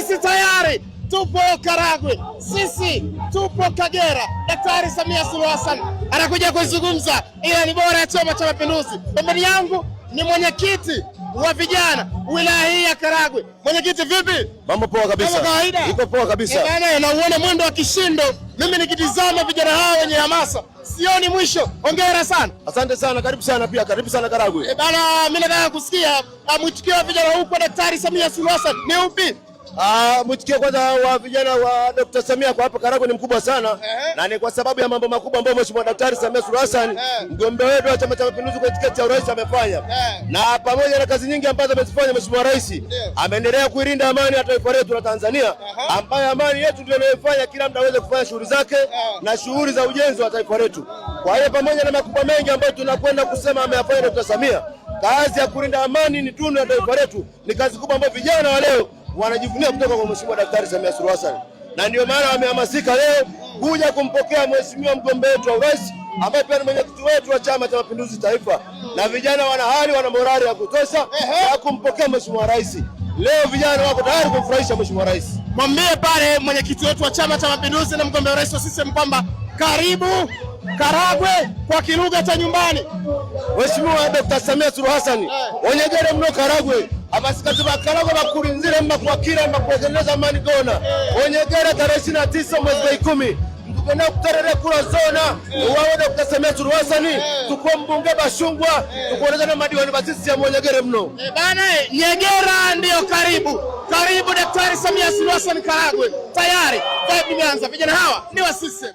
Sisi tayari tupo Karagwe, sisi tupo Kagera. Daktari Samia Suluhu Hassan anakuja kuzungumza, ila ni bora ya Chama cha Mapinduzi. Pembeni yangu ni mwenyekiti wa vijana wilaya hii ya Karagwe. Mwenyekiti, vipi? Mambo poa kabisa. Kama kawaida. Iko poa kabisa. Eh, bana, na uone mwendo wa kishindo. Mimi nikitizama vijana hawa wenye hamasa sioni mwisho. Hongera sana. Asante sana, karibu sana pia, karibu sana Karagwe. Eh, bana, mimi nataka kusikia mwitikio wa vijana huko Daktari Samia Suluhu Hassan ni upi? Mwitikio kwanza wa vijana wa Dr. Samia kwa hapa Karagwe ni mkubwa sana na ni kwa sababu ya mambo makubwa ambayo Mheshimiwa Daktari Samia Suluhu Hassan mgombea wetu wa Chama cha Mapinduzi kwa tiketi ya urais amefanya, na pamoja na kazi nyingi ambazo amezifanya Mheshimiwa Rais, ameendelea kuilinda amani ya taifa letu la Tanzania, ambayo amani yetu ndio inayofanya kila mtu aweze kufanya shughuli zake na shughuli za ujenzi wa taifa letu. Kwa hiyo pamoja na makubwa mengi ambayo tunakwenda kusema ameyafanya Dr. Samia, kazi ya kulinda amani ni tunu ya taifa letu, ni kazi kubwa ambayo vijana wa leo wanajivunia kutoka kwa Mheshimiwa Daktari Samia Suluhu Hassan, na ndio maana wamehamasika leo kuja kumpokea mheshimiwa mgombea wetu wa urais ambaye pia ni mwenyekiti wetu wa Chama cha Mapinduzi Taifa, na vijana wana hali, wana morali ya kutosha ya kumpokea Mheshimiwa Rais. Leo vijana wako tayari kumfurahisha Mheshimiwa Rais. Mwambie pale mwenyekiti wetu wa Chama cha Mapinduzi na mgombea urais wa CCM kwamba karibu Karagwe kwa kilugha cha nyumbani. Mheshimiwa Dr. Samia Suluhu Hassan onyegere mno Karagwe, abasikazi ba Karagwe bakurinzire mbakwakira mbakuogereza amani gona onyegere tarehe 29 mwezi wa 10 mtugenda kuterere kura zona uwawe Dr. Samia Suluhu Hassan tukuwa mbunge Bashungwa tukuoneza na madiwani basisi ya mwonyegere mno. Eh, bana, Nyegera ndiyo karibu. Karibu Daktari Samia Suluhu Hassan Karagwe. Tayari vibe imeanza. Vijana hawa ni wa CCM.